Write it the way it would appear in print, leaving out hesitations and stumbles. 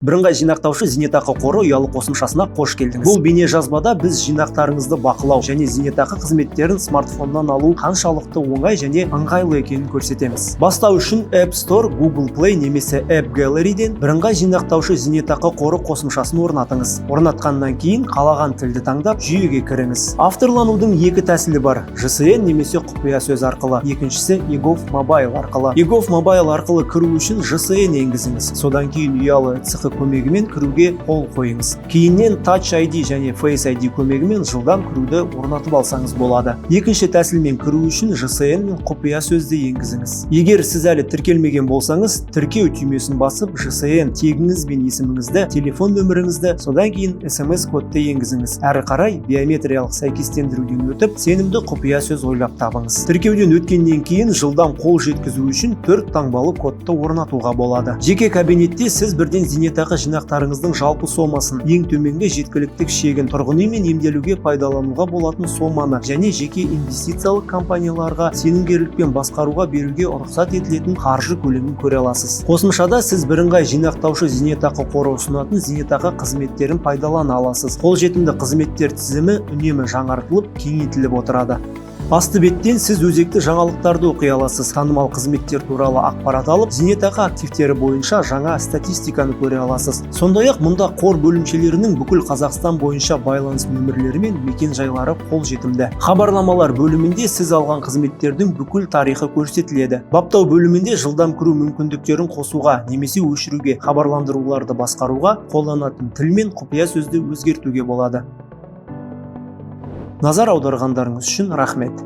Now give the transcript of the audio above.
Бірыңғай жинақтаушы зейнетақы қоры ұялы қосымшасына қош келдіңіз. Бұл бейне жазбада біз жинақтарыңызды бақылау және зейнетақы қызметтерін смартфоннан алу қаншалықты оңай және ыңғайлы екенін көрсетеміз. Бастау үшін App Store, Google Play немесе App Gallery'ден Бірыңғай жинақтаушы зейнетақы қоры қосымшасын орнатыңыз. Орнатқаннан кейін қалаған тілді таңдап, жүйеге кіріңіз. Авторланудың екі тәсілі бар: ЖСН немесе құпия сөз арқылы, екіншісі eGov Mobile арқылы. eGov Mobile арқылы кіру үшін ЖСН енгізіңіз. Содан кейін ұялы ЭЦҚ көмегімен кіруге қол қойыңыз. Кейіннен Touch ID және Face ID көмегімен жылдам кіруді орнатып алсаңыз болады. Екінші тәсілмен кіру үшін ЖСН мен құпия сөзді енгізіңіз. Егер сіз әлі тіркелмеген болсаңыз, тіркеу түймесін басып, ЖСН тегіңіз бен есіміңізді, телефон нөміріңізді, содан кейін SMS кодты енгізіңіз. Әрі қарай биометриялық сәйкестендіруден өтіп, сенімді құпия сөз ойлап табыңыз. Тіркеуден өткеннен кейін жылдам қол жеткізу үшін төрт таңбалы кодты орнатуға болады. Жеке кабинетте сіз бірден зейнетақы жинақтарыңыздың жалпы сомасын, ең төменгі жеткіліктік шегін, тұрғын үй мен емделуге пайдалануға болатын соманы және жеке инвестициялық компанияларға сенімгерлікпен басқаруға беруге рұқсат етілетін қаржы көлемін көре аласыз. Қосымшада сіз Бірыңғай жинақтаушы зейнетақы қоры ұсынатын зейнетақы қызметтерін пайдалана аласыз. Қолжетімді қызметтер тізімі үнемі жаңартылып, кеңейтіліп отырады. Басты беттен сіз өзекті жаңалықтарды оқи аласыз, танымал қызметтер туралы ақпарат алып, зейнетақы активтері бойынша жаңа статистиканы көре аласыз. Сондай ақ мұнда қор бөлімшелерінің бүкіл Қазақстан бойынша байланыс нөмірлері мен мекен жайлары қолжетімді. Хабарламалар бөлімінде сіз алған қызметтердің бүкіл тарихы көрсетіледі. Баптау бөлімінде жылдам кіру мүмкіндіктерін қосуға немесе өшіруге, хабарландыруларды басқаруға, қолданатын тіл мен құпия сөзді өзгертуге болады. Назар аударғандарыңыз үшін рахмет.